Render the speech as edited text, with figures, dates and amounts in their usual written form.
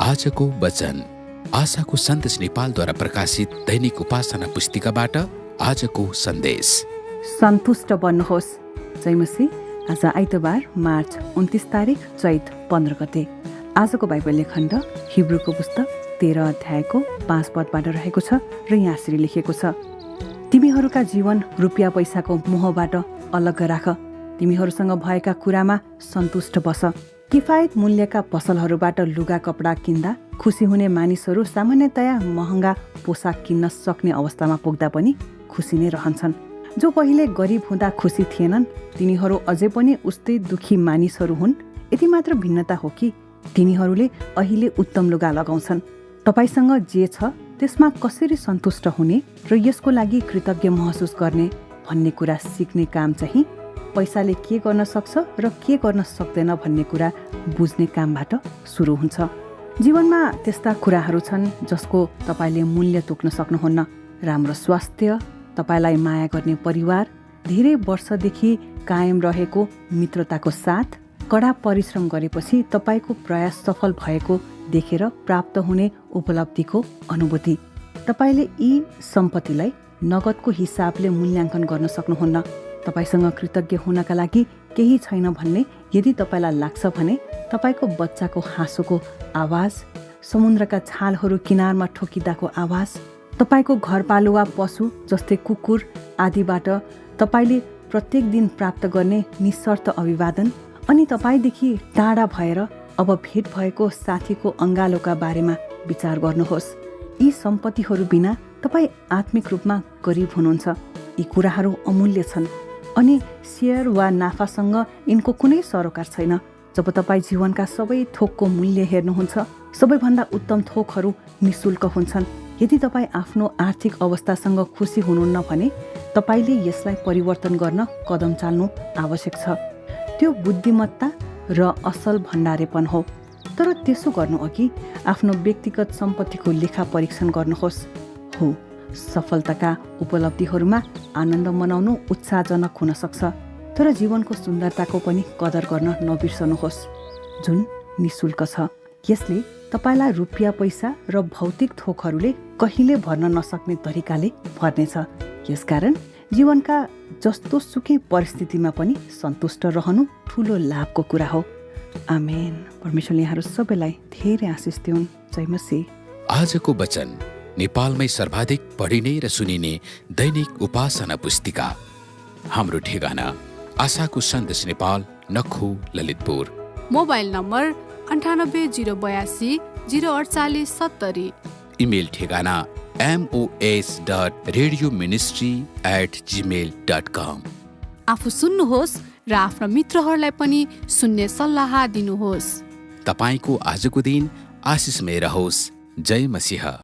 आजको वचन आशाको सन्देश नेपालद्वारा प्रकाशित दैनिक उपासना पुस्तिकाबाट आजको सन्देश। सन्तुष्ट बन्नुहोस्। जय मसीह। आज आइतबार मार्च 29 तारिक चैत 15 गते। आजको बाइबल खण्ड हिब्रूको पुस्तक 13 अध्यायको 5 पदबाट रहेको छ र यहाँ यसरी लेखिएको छ, तिमीहरूका जीवन रुपियाँ पैसाको मोहबाट अलग राख, तिमीहरूसँग भएका कुरामा सन्तुष्ट बस। किफायत मूल्यका पसलहरूबाट लुगा कपडा किन्दा खुसी हुने मानिसहरू सामान्यतया महँगा पोसाक किन्न सक्ने अवस्थामा पुग्दा पनि खुसी नै रहन्छन्। जो पहिले गरिब हुँदा खुसी थिएनन् तिनीहरू अझै पनि उस्तै दुखी मानिसहरू हुन्। यति मात्र भिन्नता हो कि तिनीहरूले अहिले उत्तम लुगा लगाउँछन्। तपाईसँग जे छ त्यसमा कसरी सन्तुष्ट हुने र यसको लागि कृतज्ञ महसुस गर्ने भन्ने कुरा सिक्ने काम चाहिँ पैसाले के गर्न सक्छ र के गर्न सक्दैन भन्ने कुरा बुझ्ने कामबाट सुरु हुन्छ। जीवनमा त्यस्ता कुराहरू छन् जसको तपाईँले मूल्य तोक्न सक्नुहुन्न। राम्रो स्वास्थ्य, तपाईँलाई माया गर्ने परिवार, धेरै वर्षदेखि कायम रहेको मित्रताको साथ, कडा परिश्रम गरेपछि तपाईँको प्रयास सफल भएको देखेर प्राप्त हुने उपलब्धिको अनुभूति। तपाईँले यी सम्पत्तिलाई नगदको हिसाबले मूल्याङ्कन गर्न सक्नुहुन्न। तपाईसँग कृतज्ञ हुनका लागि केही छैन भन्ने यदि तपाईँलाई लाग्छ भने तपाईँको बच्चाको हाँसोको आवाज, समुद्रका छालहरू किनारमा ठोकिँदाको आवाज, तपाईँको घरपालुवा पशु जस्तै कुकुर आदिबाट तपाईँले प्रत्येक दिन प्राप्त गर्ने निशर्त अभिवादन, अनि तपाईँदेखि टाढा भएर अब भेट भएको साथीको अङ्गालोका बारेमा विचार गर्नुहोस्। यी सम्पत्तिहरू बिना तपाईँ आत्मिक रूपमा गरिब हुनुहुन्छ। यी कुराहरू अमूल्य छन् अनि सेयर वा नाफासँग यिनको कुनै सरोकार छैन। जब तपाईँ जीवनका सबै थोकको मूल्य हेर्नुहुन्छ, सबैभन्दा उत्तम थोकहरू निशुल्क हुन्छन्। यदि तपाईँ आफ्नो आर्थिक अवस्थासँग खुसी हुनुहुन्न भने तपाईँले यसलाई परिवर्तन गर्न कदम चाल्नु आवश्यक छ। त्यो बुद्धिमत्ता र असल भण्डारेपन हो। तर त्यसो गर्नु अघि आफ्नो व्यक्तिगत सम्पत्तिको लेखा परीक्षण गर्नुहोस्। हो, सफलताका उपलब्धिहरूमा आनन्द मनाउनु उत्साहजनक हुन सक्छ, तर जीवनको सुन्दरताको पनि कदर गर्न नबिर्सनुहोस् जुन निशुल्क छ। यसले तपाईँलाई रुपियाँ पैसा र भौतिक थोकहरूले कहिले भर्न नसक्ने तरिकाले भर्नेछ। यसकारण जीवनका जस्तो सुकै परिस्थितिमा पनि सन्तुष्ट रहनु ठुलो लाभको कुरा हो। आमेन। परमेश्वरले यहाँहरू सबैलाई धेरै आशिष दिउन्। जय मसीह। आजको वचन नेपालमै सर्वाधिक पढिने र सुनिने दैनिक उपासना पुस्तिका। हाम्रो ठेगाना आशाको सन्देश Nepal, Nakhu, Lalitpur. Mobile number 98 082 048 70। Email ठेगाना mos.radioministry@gmail.com। आफू सुन्नुहोस् र आफ्ना मित्रहरूलाई पनि सुन्ने सल्लाह दिनुहोस्। तपाईँको आजको दिन आशिषमय रहोस्। जय मसीह।